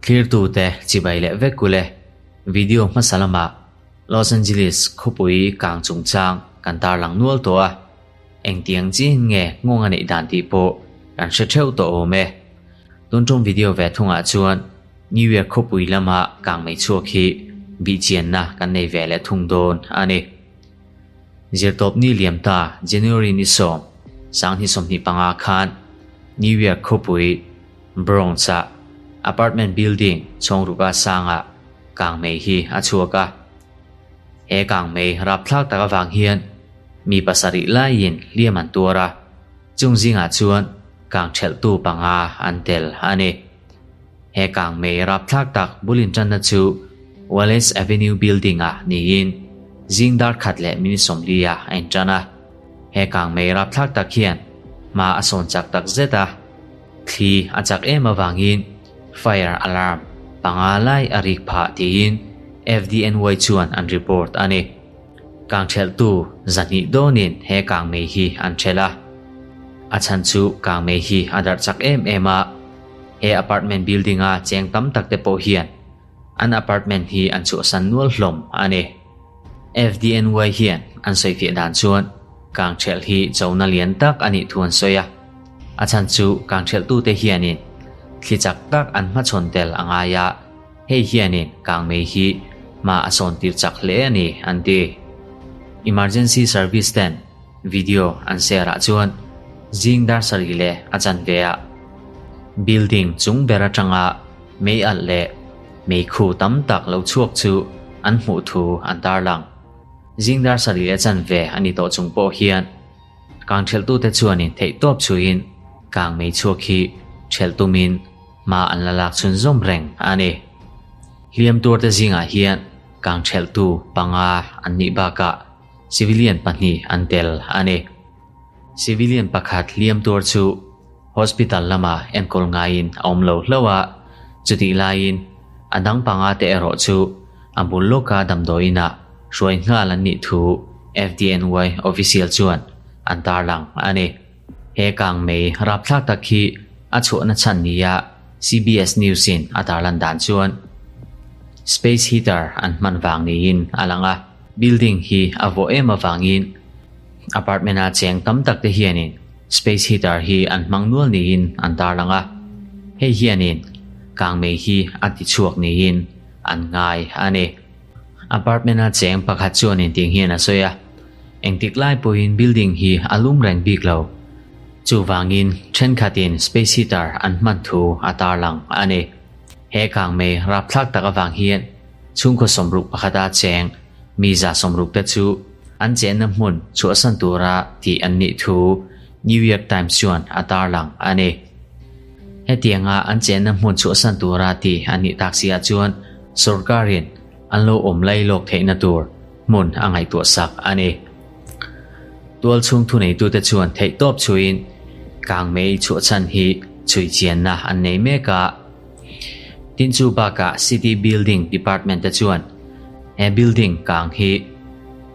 Thlirtute chibai leh vek ule video hmasa lamah Los Angeles khawpui kang chungchang kan tarlang nual tawh a, engtiang chiin nge nghawng a neih dan tih pawh kan hre theuh tawh awm e. Tun tum video ve thungah chuan New York khawpui lama kang mei chhuak hi bihchianna kan nei ve leh thung dawn a ni. Zirtawp ni liam ta January ni sawm, sanghnih 25 khan New York khawpui Bronx-ah apartment building chhawngruka sangah kangmei hi a chhuak a. He kangmei rapthlak tak avang hian mi pasarih laiin hliam an tuar a, chung zingah chuan kang thelhtu panga an tel a ni. He kangmei rapthlak tak bul intanna chu Wallace Avenue Building-ah niin zing dar khat leh minute 40 ah a intan a. He kangmei rapthlak tak hian hma a sawn chak tak zet a, thli a chak em avangin fire alarm panga lai a rik phah tiin FDNY chuan an report a ni. Kang thelhtu zahnih dawnin he kangmei hi an thelh a. A chhan chu kangmei hi a darh chak em em a. He apartment building a cheng tam tak te pawh hian an apartment hi an chhuahsan nual hlawm a ni. FDNY hian an sawifiah dan chuan kang thelh hi chona lian tak a nih thu an sawi a. A chhan chu kang thelhtute hianin thli chak tak an hmachhawn tel a ngai a, hei hianin kang mei hi hma a sawn tir chak hle a ni an ti. Emergency service ten Video an share ah chuan zing dar sarih leh a chanve ah building chung ber atanga mei alh leh meikhu tam tak lo chhuak chu an hmuh thu an tarlang. Zing dar sarih leh chanve a ni tawh chung pawh hian kang thelhtute chuanin theihtawp chhuiin kang mei chhuak hi thelh tumin hma an la lak chhunzawm reng a ni. Hliam turte zingah hian kang thelhtu panga an nih bakah Civilian pahnih an tel a ni. Civilian pakhat hliam tuar chu hospital lama enkawl ngaiin a awm lo hlauh a, chutih laiin a dang panga te erawh chu a bul lawka damdawiin ah hruai nghal an nih thu FDNY official chuan an tarlang a ni. He kangmei rapthlak tak hi a chhuahna chhan nia CBS News in a tarlan dan chuan space heater an hman vang niin a lang a. Building hi a vawh em avangin apartment a cheng tam tak te hianin space heater hi an hmang nual niin an tarlang a, hei hianin kangmei hi a ti chhuak niin an ngai a ni. Apartment a cheng pakhat chuanin ting hian a sawi a, engtik lai pawhin building hi a lum reng bik lo. Chuvangin thenkhatin space heater an hman thu a tarlang a ni. He kangmei rapthlak tak avang hian Chhungkaw sawmruk pakhata cheng mi 160 te chu an chenna hmun chhuahsan tura tih an nih thu New York Times chuan a tarlang a ni. Hetianga an chenna hmun chhuahsan tura tih an nih tak si ah chuan sorkarin an lo awm lai lawk theihna tur hmun a ngaihtuah sak a ni. Tualchhung thuneitute chuan theihtawp chhuiin kangmei chhuahchhan hi chhuichianna an nei mek a. Tin chu bakah City Building Department te chuan he building kang hi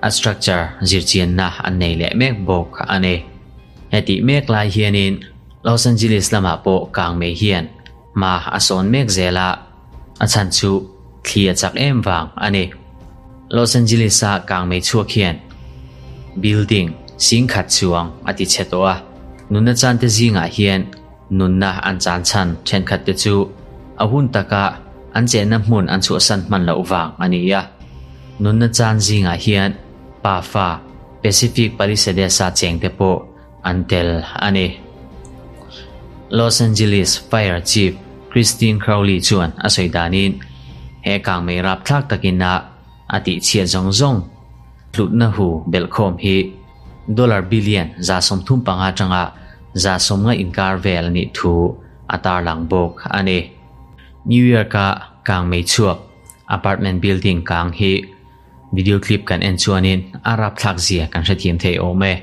a structure zirchianna an nei leh mek bawk a ni. Hetih mek lai hianin Los Angeles lamah pawh kang mei hian hma a sawn mek zel a, a chhan chu thli a chak em vang a ni. Los Angeles-a kang mei chhuak hian building singkhat chuang a ti chhe tawh a, nunna chante zingah hian Nunna an chan chhan thenkhat te chu a hun taka an chenna hmun an chhuahsan hman loh vang a ni a. Nunna chan zingah hian pafa Pacific Palisades-a chengte pawh an tel a ni. Los Angeles Fire Chief Christine Crowley chuan a sawi danin he kangmei rapthlak takin a a tihchhiat zawng zawng hlutna hu belhkhawm hi Dollar billion 35 atanga 150 inkar vel a nih thu a tarlang bawk a ni. New York-a kangmei chhuak apartment building kang hi video clip kan en chuanin a rapthlak zia kan hrethiam thei awm e.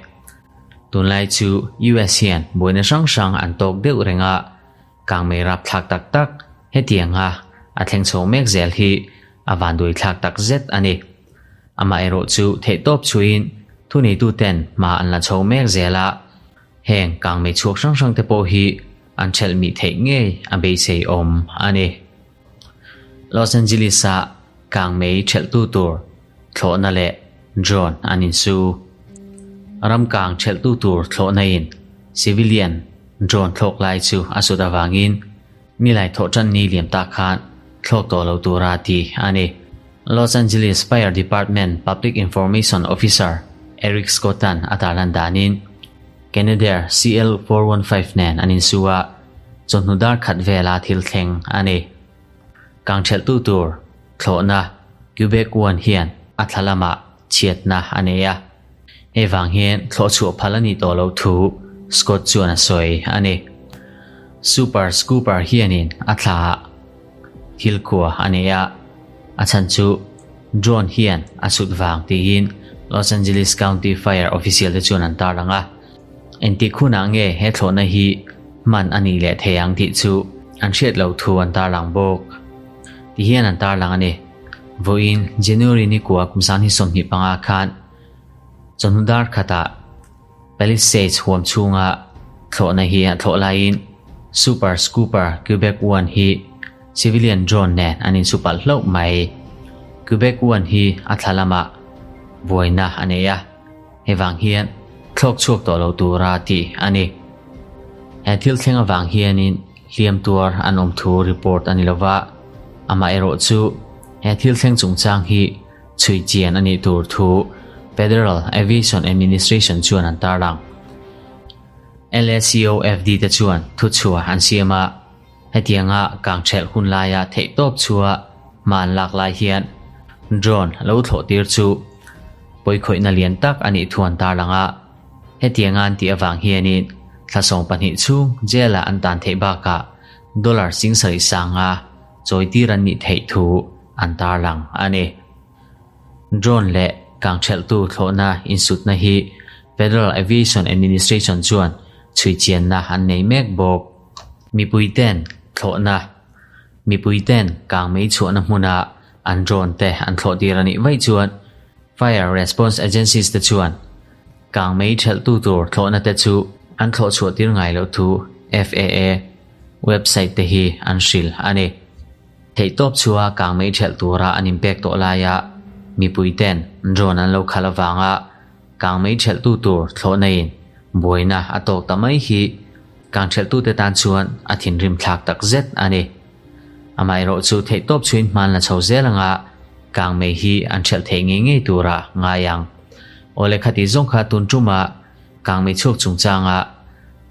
Tunlai chu US hian buaina hrang hrang an tawk deuh reng a, kangmei rapthlak tak tak hetianga a thleng chho mek zel hi a vanduaithlak tak zet a ni. Amaherawh chu theihtawp chhuiin thuneituten hma an la chho mek zel a, heng kangmei chhuak hrang hrang te pawh hi an ṭhelh mih theih ngei a beisei awm a ni. Los Angeles-a kangmei ṭhelhtu tur thlawhna leh drone an insu. Ram kang ṭhelhtu tur thlawhna-in civilian drone thlawk lai chu a sut avangin nilai thawh ṭan ni liam tak khan thlawk tawh lo tura ti a ni. Los Angeles Fire Department Public Information Officer Eric Scott-a'n a tarlan danin Canadair CL415 nen an insu a, chawhnu dar khat vela thil thleng a ni. Kangthelhtu tur thlawhna Quebec One hian a thla lamah chhiatna a nei a, hei vang hian thlawh chhuah phal a nih tawh loh thu Scott chuan a sawi a ni. Super Scooper hianin a thlaah thil kua a nei a, a chhan chu drone hian a sut vang tiin Los Angeles County Fire official te chuan an tarlang a. Engtik hunah nge he thlawhna hi hman a nih leh thei ang tih chu an hriat loh thu an tarlang bawk. Ti hian an tarlang a ni. Vawiin January ni kua kum 2025 khan chawhnu dar khatah Palisades huam chhunga thlawhna hi a thlawh laiin Super Scooper Quebec One hi civilian drone nen an insu palh hlauh mai. Quebec One hi a thla lamah buaina a nei a. Hei vang hian thlawk chhuak tawh lo tura tih a ni. He thil thleng avang hianin hliam tuar an awm thu report a ni lova, amaherawh chu he thil thleng chungchang hi chhui chian a nih tur thu Federal Aviation Administration chuan an tarlang. LACOFD te chuan thuchhuah an siam a, hetianga kangthelh hun laia theihtawp chhuah hma an lak lai hian drone lo thlawh tir chu Pawikhawihna lian tak a nih thu an tarlang a, hetianga an tih avang hianin thla 12 chhung jail-ah an tan theih bakah dollar 70,000 sanga chawitir an nih theih thu an tarlang a ni. Drone leh kangthelhtu thlawhna insutna hi Federal Aviation Administration chuan chhuichianna an nei mek bawk. Mipuiten thlawhna Mipuiten kangmei chhuahna hmuna an drone te an thlawh tir a nih vaih chuan Fire Response Agencies te chuan kangmei thelhtu tur thlawhna te chu an thlawh chhuah tir ngai loh thu FAA website te hi an hrilh a ni. Theihtawp chua kangmei thelh tura an inpek tawh laia mipuiten drone an lo khalh avanga kangmei thelhtu tur thlawhna in buaina a tawk ta mai hi kangthelhtute tan chuan a thinrim thlak takzet a ni. Amaherawh chu theihtawp chhuin hman la chho zel anga kangmei hi an ṭhelh theih ngei ngei tura ngai ang. Awle khati zawng kha tun ṭuma kangmei chhuak chungchanga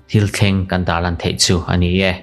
thil thleng kan tarlan theih chu a ni e.